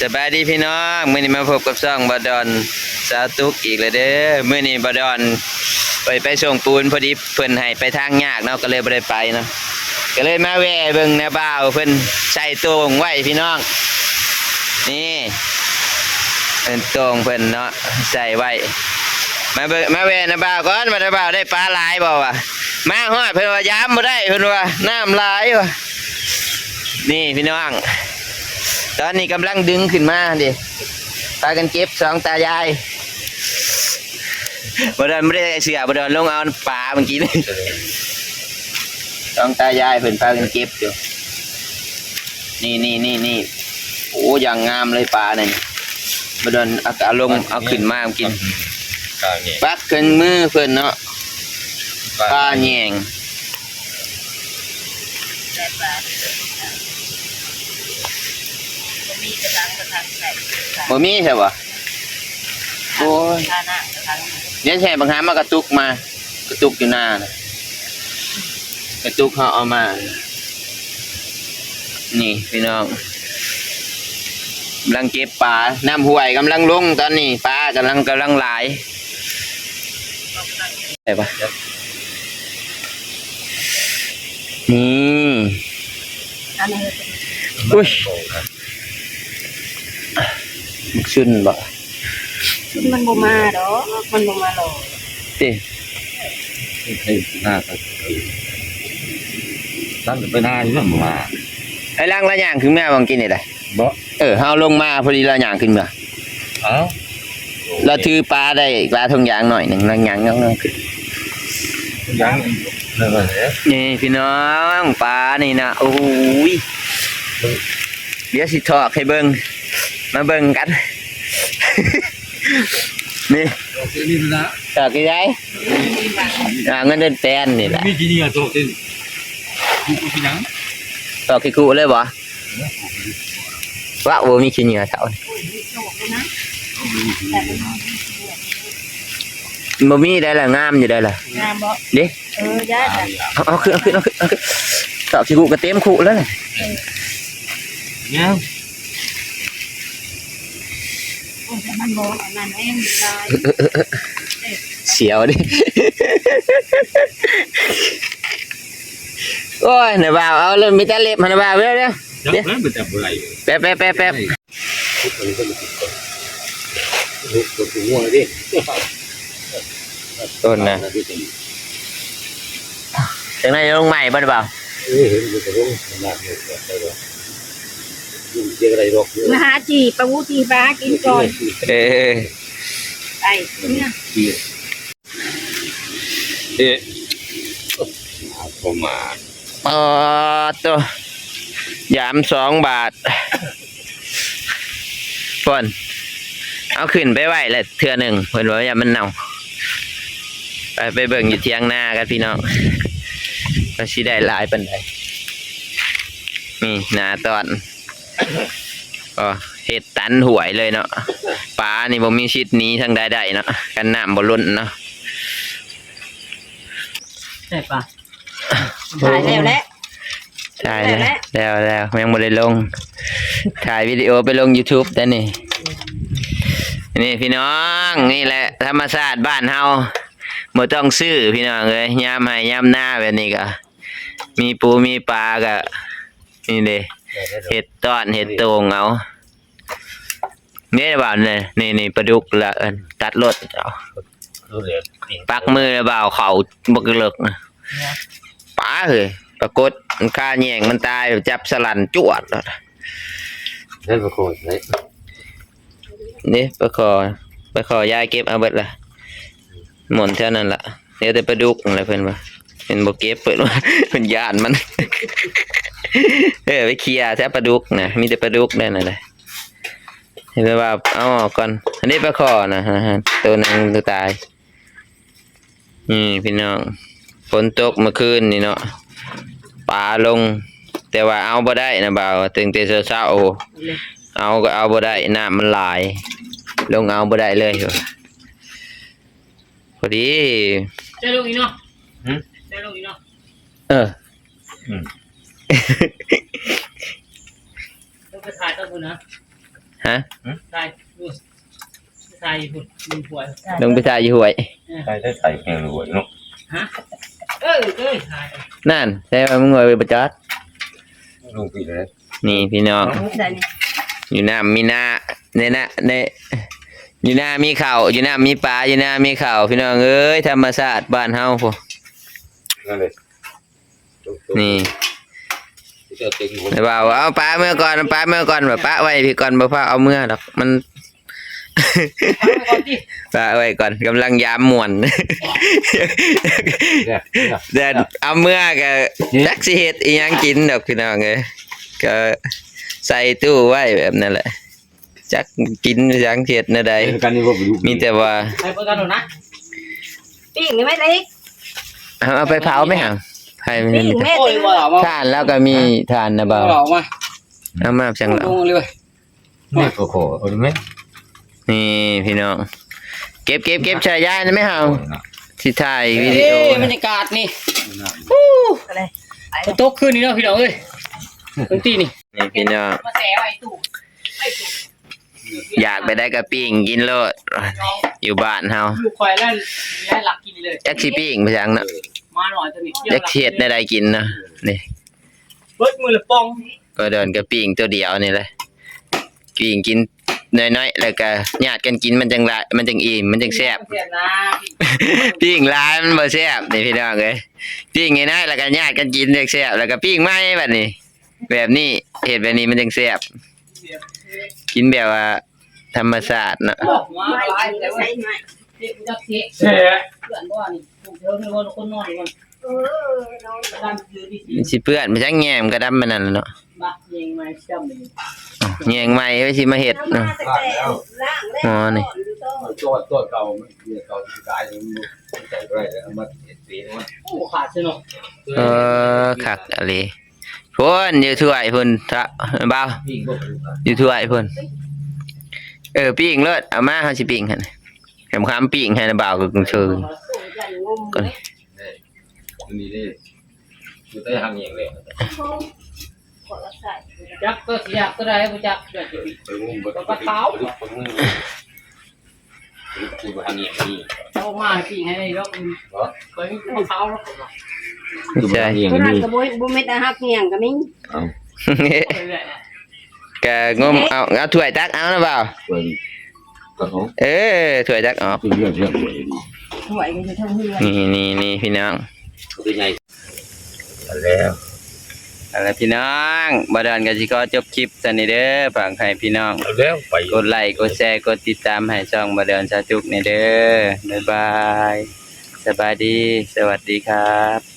ສະບາຍດີພີ່ນ້ອງ, ມື້ນີ້ມາພົບກັບຊ່ອງບ່າວດອນສາວຕຸກອີກແລ້ວເດີ້. ມື້ນີ້ບ່າວດອນໄປ ໄປສົ່ງປູນ, ພໍດີເພິ່ນໃຫ້ໄປທາງຍາກເນາະ, ກໍເລີຍບໍ່ໄດ້ໄປເນາະ, ກໍເລີຍມາແວ່ເບິ່ງນາບ່າວເພິ່ນໃສ່ໂຕ່ງໄວ້ພີ່ນ້ອງ. ນີ້ເປັນໂຕ່ງເພິ່ນເນາະ ໃສ່ໄວ້. ມາເບິ່ງ ມາແວ່ນາບ່າວກ່ອນ ວ່ານາບ່າວໄດ້ປາຫຼາຍບໍ່ວະ. ມາຮອດເພິ່ນວ່າຍາມບໍ່ໄດ້ ເພິ່ນວ່ານ້ຳຫຼາຍວ່າ. ນີ້ພີ່ນ້ອງ ຕອນນີ້ກຳລັງດຶງຂຶ້ນມາເດ້ ພາກັນເກັບສອງຕາຍາຍ. ບໍ່ດອນບໍ່ໄດ້ໃສ່ເສື້ອ ບໍ່ດອນລົງເອົາປາເມື່ອກີ້ນີ້ ສອງຕາຍາຍເພິ່ນພາກັນເກັບຢູ່. ນີ້ໆໆໆ ໂອ້ ຢ່າງງາມເລີຍປານີ້. ບໍ່ດອນເອົາ ເອົາລົງ ເອົາຂຶ້ນມາເມື່ອກີ້. ປັກເຄື່ອງມືເພິ່ນເນາະ ປາແຍງ. ບໍ່ມີໃຊ່ບໍ່? ໂອ້ຍ ດຽວຊິໃຫ້ບັກຫາມມາກະຕຸກມາ ກະຕຸກຢູ່ນານະ ກະຕຸກເຮົາເອົາມາ. ນີ້ພີ່ນ້ອງ ກຳລັງເກັບປາ ນ້ຳຫ້ວຍກຳລັງລົງຕອນນີ້ ປາກຳລັງ ກຳລັງຫຼາຍ. ໄດ້ປະ? ນີ້ ອັນນີ້ ອຸ້ຍ ມັກຊຸນບໍ່? ມັນບໍ່ມາດອກ ມັນບໍ່ມາຫຼໍ່ ຕິ ໃຫ້ໜ້າ ຕັ້ງໄປໜ້າຢູ່ນັ້ນບໍ່ມາ. ໄອ້ຫຼັງລະຍ່າງຂຶ້ນເມືອຫວ່າງກີ້ນີ້ໄດ໋ ບໍ່ ເອີ ເຮົາລົງມາພໍດີລະຍ່າງຂຶ້ນເມືອ. ເອົ້າ ລະຖືປາໄດ້ ປາຖົງຢາງໜ້ອຍໜຶ່ງ ລະຍ່າງເງົາໆຂຶ້ນ ຢາງນັ້ນແຫຼະ. ນີ້ພີ່ນ້ອງ ປານີ້ນະ ໂອ້ຍ ດຽວຊິຖອກໃຫ້ເບິ່ງ ມາເບິ່ງກັນ. ນີ້ ດອກນີ້ນະ ດອກໃຫຍ່ ອ່າ ເງິນເດືອນແປນນີ້ແຫຼະ. ມີຂີ້ເຫຍື້ອຕົກຕິ ຢູ່ທີ່ຫຍັງ ດອກຂີ້ຄຸເລີຍບໍ່? ວ່າບໍ່ມີຂີ້ເຫຍື້ອເຖົ້າ ບໍ່ມີໄດ໋ລະ ງາມຢູ່ໄດ໋ລະ ງາມບໍ່? ເດ້ ເອີ ຢ່າ ເອົາ ເອົາຂຶ້ນ ເອົາຂຶ້ນ ເອົາຂຶ້ນ ເອົາຂຶ້ນ ດອກຂີ້ຄຸກະເຕັມຄຸເລີຍ ເອີ ງາມ. ໂອ້ຍ ມັນບໍ່ອັນນັ້ນແຮງຫຼາຍ ສຽວເດ້. ໂອ້ຍ ນາບ່າວ ເອົາເລີຍ ມີແຕ່ເລັບຫັ້ນນາບ່າວ ເດີ ເດີ ຈັບແລ້ວມັນຈັບບໍ່ໄດ້ ແປບ ແປບ ແປບ ແປບ ຕົ້ນນະ ຈັ່ງໃດລົງໃໝ່ບໍ່ນາບ່າວ? ເອີ ເຫັນຢູ່ ກໍລົງ ມັນໜັກຢູ່ ໄປດອກ ຢູ່ເຈກະໄດ້ດອກ ມາຫາຈີ່ ປາຫູຈີ່ ໄປຫາກິນກ່ອນ ເອີ ໄປເມືອ ເອະ ເຂົ້າມາ ປາດໂຕ ຢາມສອງບາດ ເພິ່ນເອົາຂຶ້ນໄປໄວ້ແລ້ວເທື່ອໜຶ່ງ ເພິ່ນວ່າຢ້ານມັນເນົ່າ. ໄປ ໄປເບິ່ງຢູ່ຖຽງນາກັນພີ່ນ້ອງ ວ່າຊິໄດ້ຫຼາຍປານໃດ. ນີ້ໜ້າຕອນ ກໍເຮັດຕັນຫ້ວຍເລີຍເນາະ ປານີ້ບໍ່ມີສິດໜີທາງໃດໄດ້ເນາະ ຄັນນ້ຳບໍ່ລົ້ນເນາະ. ໄດ້ປາ ຖ່າຍແລ້ວແຫຼະ ຖ່າຍແລ້ວ ແລ້ວ ແລ້ວ ແລ້ວ ຍັງບໍ່ໄດ້ລົງ ຖ່າຍວິດີໂອໄປລົງຢູທູບແຕ່ນີ້. ນີ້ພີ່ນ້ອງ ນີ້ແຫຼະທຳມະຊາດບ້ານເຮົາ ບໍ່ຕ້ອງຊື້ພີ່ນ້ອງເອີຍ. ຍາມໄຮ່ຍາມນາແບບນີ້ກະມີປູມີປາກະ ນີ້ເດ້ ເຮັດຕ້ອນເຮັດໂຕ່ງເອົາ. ນີ້ລະບ່າວ ນີ້ ນີ້ ນີ້ປາດຸກລະ ເອີ້ນ ຕັດໂລດ ປັກມືລະບ່າວ ເຂົ້າບັກເລິກນະ ປາເຮີຍ ປາກົດ ມັນຄາແຍງມັນຕາຍ ຈັບສະຫຼັ່ນຈວດໂລດ. ເດ້ປາຄໍ ເດ້ປາຄໍ ປາຄໍຍາຍເກັບເອົາເບິດລະ ໝົດແຖວນັ້ນລະ ເຫຼືອແຕ່ປາດຸກຫັ້ນລະ ເພິ່ນວ່າ ເພິ່ນບໍ່ເກັບ ເພິ່ນວ່າ ເພິ່ນຢ້ານມັນ. ເອີ ໄປເຄຍແຖວປາດຸກນະ ມີແຕ່ປາດຸກແນວນັ້ນແຫຼະ. ເຫັນແບບວ່າເອົາອອກກ່ອນ ອັນນີ້ປາຄໍນະ ໂຕໜຶ່ງໂຕຕາຍ. ນີ້ພີ່ນ້ອງ ຝົນຕົກເມື່ອຄືນນີ້ເນາະ ປາລົງ ແຕ່ວ່າເອົາບໍ່ໄດ້ນະບ່າວ ຕັ້ງແຕ່ເຊົ້າໆ ເອົາກໍເອົາບໍ່ໄດ້ ນ້ຳມັນຫຼາຍ ລົງເອົາບໍ່ໄດ້ເລີຍ. ພໍດີ ເຈົ້າລົງອີກເນາະ ຫຶ ເຈົ້າລົງອີກເນາະ ເອີ ອືມ ຕ້ອງໄປຖ່າຍກັບພຸ້ນນະ ຮະ? ໄດ້ ໄດ້ພຸ້ນ ຢູ່ຫ້ວຍ ລົງໄປຖ່າຍຢູ່ຫ້ວຍ ເອີ ໄດ້ ໄດ້ຖ່າຍແຮງຢູ່ຫ້ວຍເນາະ ຮະ? ເອີ ເອີ ຖ່າຍ ນັ້ນ ແຕ່ວ່າມຶງວ່າໄປບໍ່ຈັກ ລົງປີເລີຍ ນີ້ພີ່ນ້ອງ ຢູ່ນ້ຳມີນາ ໃນນາ ໃນ ຢູ່ນາມີເຂົ້າ ຢູ່ນ້ຳມີປາ ຢູ່ນາມີເຂົ້າ ພີ່ນ້ອງເອີຍ ທຳມະຊາດບ້ານເຮົາພຸ້ນ ນັ້ນເລີຍ ນີ້ ເຈົ້າເຕັງຫົວ ແຕ່ວ່າ ເອົາປາເມືອກ່ອນ ເອົາປາເມືອກ່ອນ ວ່າປະໄວ້ພີ້ກ່ອນ ບໍ່ພາເອົາເມືອດອກ ມັນ ປະໄວ້ກ່ອນ ກຳລັງຢາມມ່ວນ ແຕ່ເອົາເມືອກະຈັກຊິເຮັດອີ່ຫຍັງກິນດອກ ພີ່ນ້ອງເອີຍ ກະໃສ່ຕູ້ໄວ້ແບບນັ້ນແຫຼະ ຈັກກິນຫຍັງ ເຮັດແນວໃດ ມີແຕ່ວ່າ ໃສ່ເບິ່ງກັນໂດນນະ ປີ້ງໄດ້ໄໝເລັກ ເອົາ ເອົາໄປເຜົາໄໝຫາ ໃຫ້ມັນ ປີ້ງແມ່ ໂອ້ຍ ບໍ່ເອົາມາ ຖ່ານລາວກະມີ ຖ່ານນະບ່າວ ບໍ່ເອົາມາ ເອົາມາຈັ່ງລະ ລົງເລີຍ ນີ້ກໍຂໍເອົາໄດ້ໄໝ ນີ້ພີ່ນ້ອງ ເກັບ ເກັບ ເກັບໃສ່ຢາຍໄດ້ໄໝຫາ ຊິຖ່າຍວິດີໂອ ເອີ ບັນຍາກາດນີ້ ອູ້ ຝົນຕົກຄືນນີ້ເນາະ ພີ່ນ້ອງເອີຍ ເບິ່ງຕີນີ້ ນີ້ພີ່ນ້ອງ ມາແຊໄວ້ຕູ້ ຢາກໄປໄດ້ກະປີ້ງກິນໂລດ ຢູ່ບ້ານເຮົາ ລູກຂ້ອຍແລ້ວ ແລ້ວລັກກິນເລີຍ ຈັກຊິປີ້ງໄປຫຍັງເນາະ ໝານ້ອຍໂຕນີ້ ຈັກຊິເຮັດແນວໃດກິນເນາະ ນີ້ ເບິດມື້ລະປ່ອງ ບໍ່ດົນກະປີ້ງໂຕດຽວນີ້ແຫຼະ ປີ້ງກິນນ້ອຍໆ ແລ້ວກະຍາດກັນກິນ ມັນຈັ່ງຫຼາຍ ມັນຈັ່ງອີ່ມ ມັນຈັ່ງແຊບ ປີ້ງຫຼາຍມັນບໍ່ແຊບ ນີ້ພີ່ນ້ອງເອີຍ ປີ້ງນ້ອຍໆ ແລ້ວກະຍາດກັນກິນຈັ່ງແຊບ ແລ້ວກະປີ້ງໃໝ່ບັດນີ້ ແບບນີ້ ເຮັດແບບນີ້ມັນຈັ່ງແຊບ ກິນແບບວ່າທຳມະຊາດເນາະ ແຊບ ມັນຊິເປື້ອນໄປຈັ່ງແຍງກະດຳປານນັ້ນແຫຼະເນາະ ແຍງໃໝ່ໄວ້ຊິມາເຮັດເນາະ ອໍ ນີ້ ໂອ້ ຂາດອີ່ຫຼີ ພຸ້ນ ຢູ່ຖ້ວຍພຸ້ນ ເບົາ ຢູ່ຖ້ວຍພຸ້ນ ເອີ ປີ້ງໂລດ ເອົາມາ ເຮົາຊິປີ້ງຫັ້ນ ຄຳໆ ປີ້ງໃຫ້ນະບ່າວ ກະເຊີງ ນີ້ເດ້ ຢູ່ໃຕ້ຫາງແຍງແລ້ວ ຈັກໂຕຊິຢາກໂຕໃດບໍ່ຈັກ ໄປງຸ້ມເບິດ ປາຂາວ ຄືບໍ່ທັນຫຍັງນີ້ ເຈົ້າມາປີ້ງໃຫ້ດອກ ບໍ່ ຂ້ອຍມີແຕ່ປາຂາວດອກ ຄືບໍ່ທັນຫຍັງນີ້ ໂຕນັ້ນກະບໍ່ ບໍ່ແມ່ນຕາຮັກຫຍັງກະມີ ເອົ້າ ກະງົມເອົາ ເອົາຖ້ວຍຕັກເອົານະບ່າວ ຖ້ວຍຕັກອອກ ເອີ ຖ້ວຍຕັກອອກ ເລື່ອງ ເລື່ອງຖ້ວຍນີ້ ຖ້ວຍກະຢູ່ເທິງເຮືອນ ນີ້ ນີ້ ນີ້ພີ່ນ້ອງ ເປັນໃຫຍ່ ແລ້ວ ເອົາລະພີ່ນ້ອງ ບ່າວດອນກະຊິຂໍຈົບຄລິບສ່ຳນີ້ເດີ ຝາກໃຫ້ພີ່ນ້ອງ ເອົາແລ້ວໄປ ກົດໄລ ກົດແຊ ກົດຕິດຕາມໃຫ້ຊ່ອງບ່າວດອນຊາວຈຸກແດ່ເດີ ບາຍບາຍ ສະບາຍດີ ສະຫວັດດີຄັບ.